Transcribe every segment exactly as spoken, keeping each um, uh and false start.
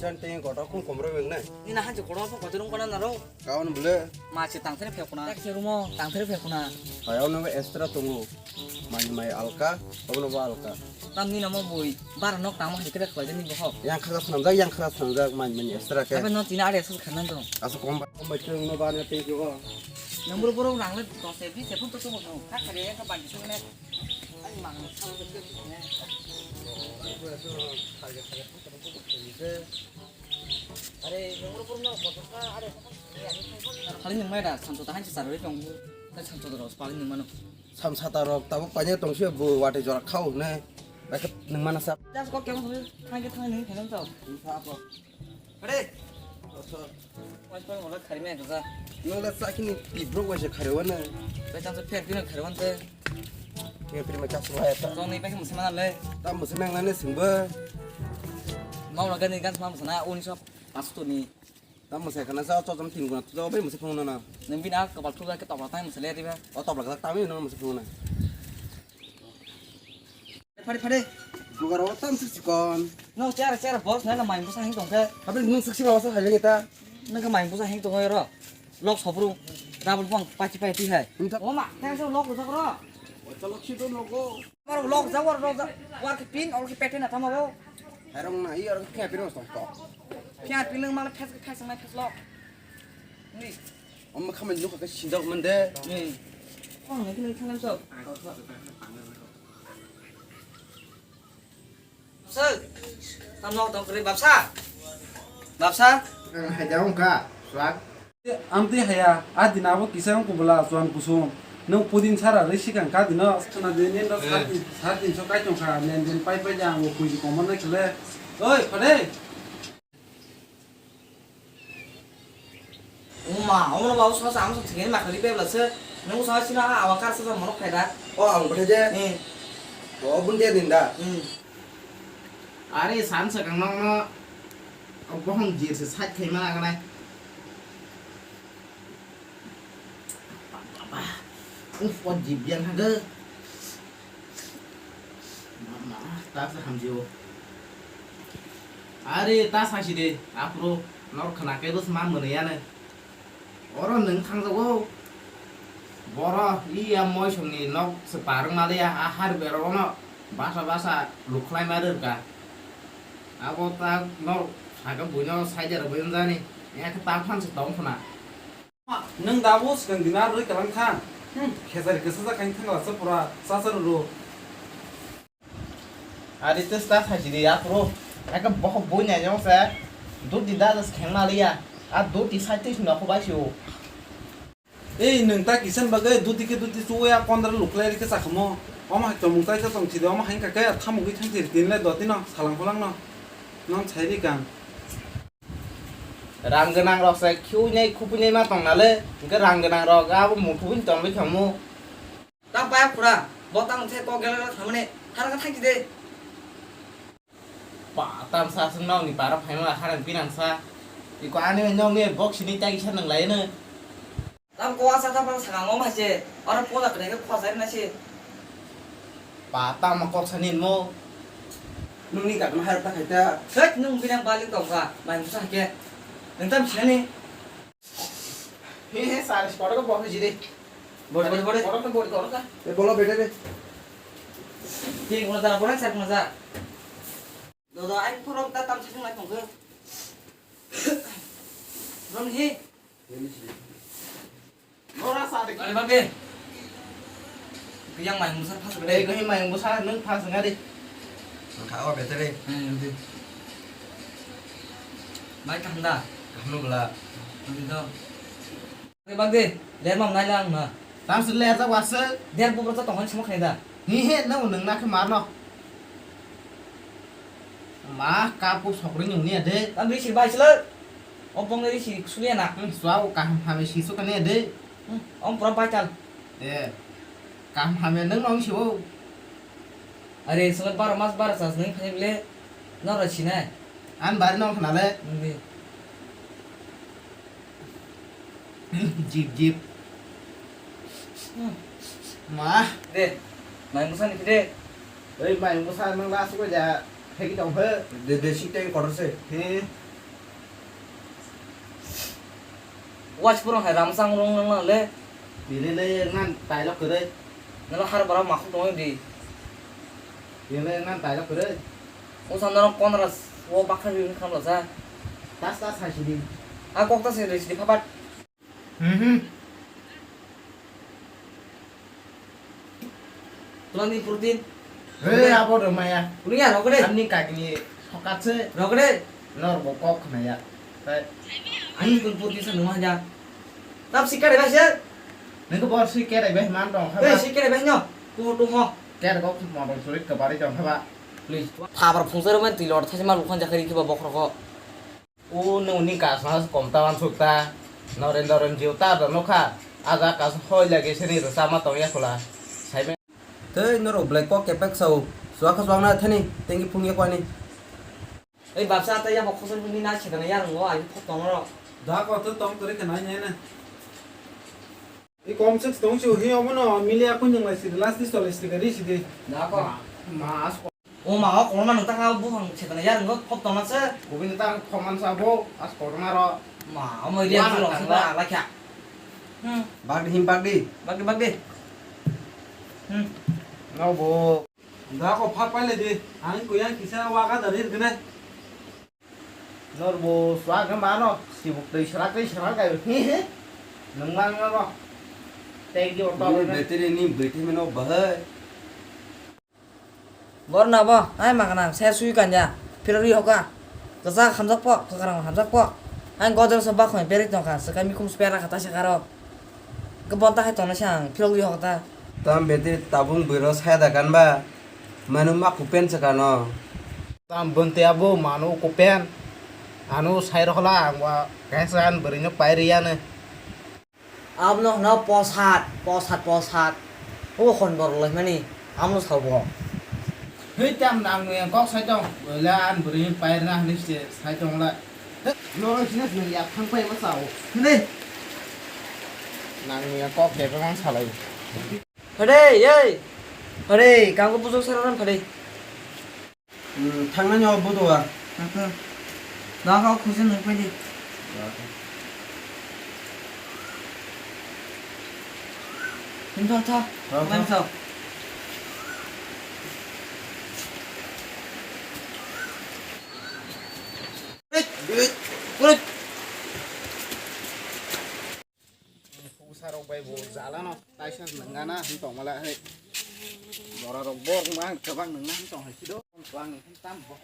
Tei kotor khum komrok wng nai. Nini hanchi kotor pho kotor wng khna naro. Kawan bwle. Ma se tangthani phek khna. Tak se rumo tangthani phek khna. Hayao no extra tongo. Mai mai alka, obo no bo alka. Tam ni namo bui. Bar nok tamo hikre khlai ni bohok. Yang khara swnamjak, yang khara swnamjak, mai mai extra ke. Abe no tina are sus khana dong. Asu kom ba, kom ba tong no ba ne tei ko. Nang buru buru rang le dos se bi se pun to to mo. Kha khare yang ka ba ni sung ne. Ani mang sa lo ke ne. Are nang buru buru no ko ka are. Khali nang mai da santo ta han si saroi tong. Ta santo ro spal nang mano. Sam sata rok tabuk paine tong se bo wate jora khao ne. Bai khe nang mana sa. Just kok kemo thangke thang nang khenam tao. Sa ko. Hade. Oso. Mas pa mola khari me gaza. Nang la sa kini pi bro wa se khare wa na. Bai tang sa pher dina khare wan te. Ke pri ma chas wa ya ta. Tong ni pa ke musma le. Ta musma nang ne sing ba. Mau la gani gan ma musna uni sop. Pas tu ni. Tamo se kana sa chojom tin guna tu bai musi phone na. Nang bini a kapal thuga ke tobla tai musi le riba. O tobla ka tamo no musi phone na. Phare phare. Dugar o tam sik sikon. No chair chair boss na na mai busa hing tong khe. Habil nung sik sik awasa hai ta. Nang ka mai busa hing tong ro. Lok sobru. Rabul pang pachi pai ti hai. Inta. O ma, tang so lok ro ro. O chalo khi do no go. Mar lok ja war lok ja. War ki pin or ki pete na tamo go. Hai rong na i or ki pin tong to. Phiya pileng mala phes phes mai phes lo. Ni. Om khamai nukha khe sinjak mande. Ni. Ong ni kini khanam sok. Sir. Tam nok tong kri babsa. Babsa. Hai da ong ka. Swak. Amtwi haya, a din abo kisa wng kubula chuan kusung. Nwng pudin sara rwi sikang ka dino. Khna di nin do sat din, sat din so kai tong kha, len din pai pai jang bo kuiji komon nai khle. Oi, khode. Uma, omo ba usa sa amsa thigin ma khali bebla se. Nwng usa sina ha awa kar sa mono khaida. O ang bwthai de. Eh. O bun de din da. Hmm. Are san sa kang nong no. Bohong jir se sat khai ma nang nai. Uf, o jib yang hago. Mama, ta sa hamjio. Are ta sa si de, apro, nor khna ke bus ma mene ya ne. Oro nung thang jago. Boro, iya moisong ni nok se parung mali ya, ahar bero ono, basa basa, lukhlai ma rwrka. Abo ta nor, saka buino, saidero buino jani, ya ke ta phan se tong khna. Nwng dabo swkang dina rwi kwlang kha. Hmm, khejari kwchajak khaini thangla se pura chachar rw. Ari twsta khaisidi aphuru. Aka bohok bui nai jong se. Duti da das kheng maliya. A duti sai twi sino kho bai sio. Ei nwng ta kisan bagwi duti khe duti chuya kondra luklai rikhe chakhamo. Omo hai tomung chai cha tong chidi omo hai kakhe thamugwi thang chiri tin le dotino salang pholangno. Non sai ri kang. Rang gwnang rok se khiui nai khupui nai ma tong nale, hwnkhe rang gwnang rok abo muthubui tongwi khamu. Ta paya khura, bo tang the kok gela gela khamani, thara kha thangki de. Ba, tam sa sung nokni para phaima harang pinang sa. Iko ani nokni box ni tagi sa nang lai no. Tam kowa sa tam sakang om hai se, oro poda kre khe khwa sai na se. Ba, tamo kok sani mo. Nungni gakno hai ta khai ta. Thek, nung binang balik tong kha, mai musa ke. Nung tam sinani. He he, sir, kotor ko bohoi jide. Bori, bori, bori. Kotor to bori, kotor ka. E, bolo bete de. Ki, kuna jara, bori, sir, kuna jara. Dodo, ai, phorom ta tam sing lai tong kha. Rom he. Bora sa de. Ani bangke. Yang mai musa phas gede. Ei, koi mai musa nung phas ngade. Kha o betere. Hmm, di. Mai kaham da. Kaham bela. Di do. Ani bangke, ler mam nai lang na. Tam se ler ta wasa. Der bubra ta tong han sama khai da. Ni he, nung nung na khe mar no. Ma, kapu sokri ni unia de. Tam risi bai sila. O bong risi sulia na. Hmm, suau kaham hame si sukani de. Hmm, om pura bai tal. Eh, kaham hame nung nong si o. Are, sila bara mas bara sas nung khani bile. Nora sinai. An bari nong khana le. Nung di. Jip, jip. Hmm. Ma. De, mai musa ni de. Oi, mai musa nang la suko ja. Hegi tong he. De, de, si teng kotor se. He. Watch purung hai ramsang rung rung le. Bini le ngan tailok kwrwi. Nang har bara makhuk tong di. Bini le ngan tailok kwrwi. Usa norok konra o bakha ri khamla sa. Tas tas hai sidi. A kok tas ri sidi phapat. Mhm. Tulani protein. Hey, abo rwmaya. Kuliya rokde. Ani kakni sokatse. Rokde. Nor bo kok khna ya. Tai. Ani kun protein sa numa ja. Tap sikare ba se. Nengko bor sikare ba man tong khaba. Hey, sikare ba no. Tu tu ho. Kare kok model surik kabari tong khaba. Please. Phabar phungsa rwmani tilor thasi mal bukhan jakari kiba bokhro ko. O nungni kasma kom ta wansuk ta. Norendra N G O ta do nokha. Aja kas hoi lage sini rwchapma tong ya khula. Saime. Tei norok belai kok kepek sao. Chuak kha chuak na thani. Tengki phung ya kwani. Ei babsa ta ya bok khosor ni na chedana ya rongo ai phot tong ro. Da ko to tong kore khe nai nai na. I kom six tong chu hi omo no mili akun jeng lai sidi last dis tole sidi gari sidi. Da ko. Ma, ma as ko. O ma o korma nang ta ka buphang chedana ya rongo phot tong ma se. Kubini ta khoman sa bo as korma ro. Ma o mo ria Wana lo tangla. Sa ala kya. Hmm. Bagdi him bagdi. Bagdi bagdi. Hmm. No bo. Da ko phak pai le di. Ang kuyang kisa waga dari gane. Norbo swag mano, sibuk twi srak twi srak kai. Nung lang no. Thank you, Bini battery ni battery mano bahai. Bor na bo, ai makana, ser sui kanya. Phirok ri hoka. Kasa hamjak po, kakarang hamjak po. Ai godel sa bakho, beri tongkha, sa kami kum spera kata sa karo. Kebon ta hai tongna sa ang, phirok ri hoka ta. Tam battery tabung bwiro saya da kan ba. Manu ma kupen sa kano. Tam bonte abo mano kupen. Ano sai rokla ang wa kaisa an bwrwino pai riyane. Abono hwno posat, posat, posat. O hon borok lai mani, abono sabo. Hei tam nang nuyang kok sai tong. Wala an bwrwino pai rina hwnwi se sai tong la. No sina sina ya thang pai ma sao. Hwnwi. Nang nuyang kok kebeng ang salai. Phadei, ei. Phadei, kanggo bujok sararan phadei. Hmm, thangnani o buduwa. Nangkha. Nangkha o khusi nung phai di. Hinto tho. Tho, tho. Nang tho. Kurit, kurit. Pusa rok bai bo jala no taisa nangana hin tong mala hai. Bora rok bor ma kwbang nangna hin tong hai sido. Kwbang hin tam bo.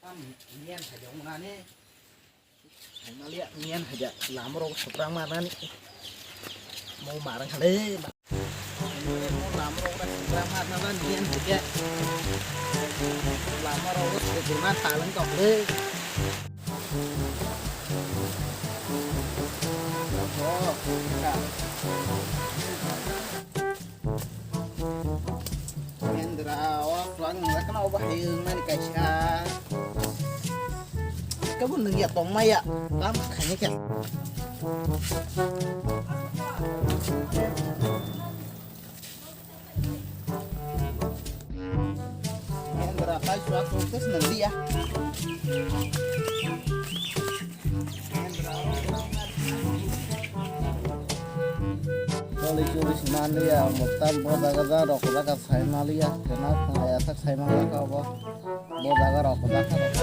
Tam nian hai jong nani. Hai mali nian hai ja lam rok soprang ma nani. Mo marang hale. Lamrok rok sibra ma thangla nian hwnkhe. Lamrok rok sibra ma taleng tokle. Kendra o twang nang khna o bahai wng mani kaisa. Kebo nung ya tong maya kam khaini khe. Kendra tai suak suak tes nang dia. Choli choli siman dia, mukta bo jaga ja rok jaga sai malia, kena thang ya tak sai malia ka bo. Bo jaga rok, bo jaga rok.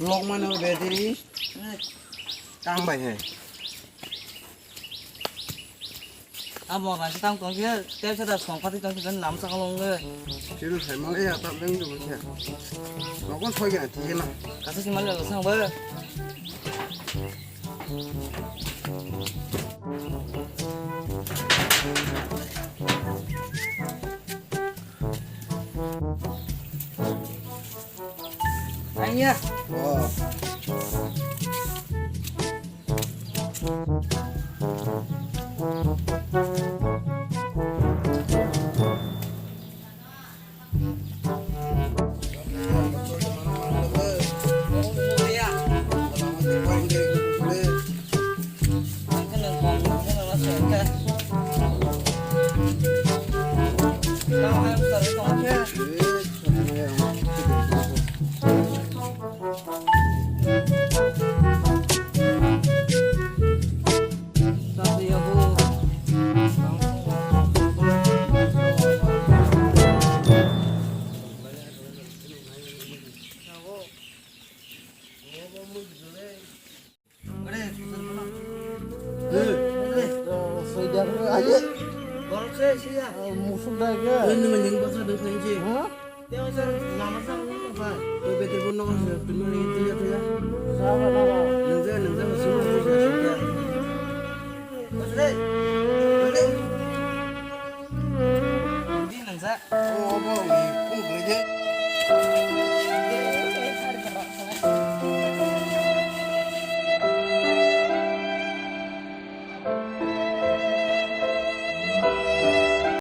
Lokmani o battery tang bai hai. Abo nasi tang tong khe, tei sada song pati tong khe, lam sa kalong le. Chiri sai male ya, ta beng du khe. Nokon soi kena, tije na. Kasa si male lo sang ba. Aiya. Oh. Aje. Borok se siya. Musuk dai ke. Ini mending basa dong khenji. Ha? Teo sir lama sa nungkha. Oi betul pun nong sir. Tumi ini tuya tuya. Sabar, sabar. Nungja nungja musuh musuh.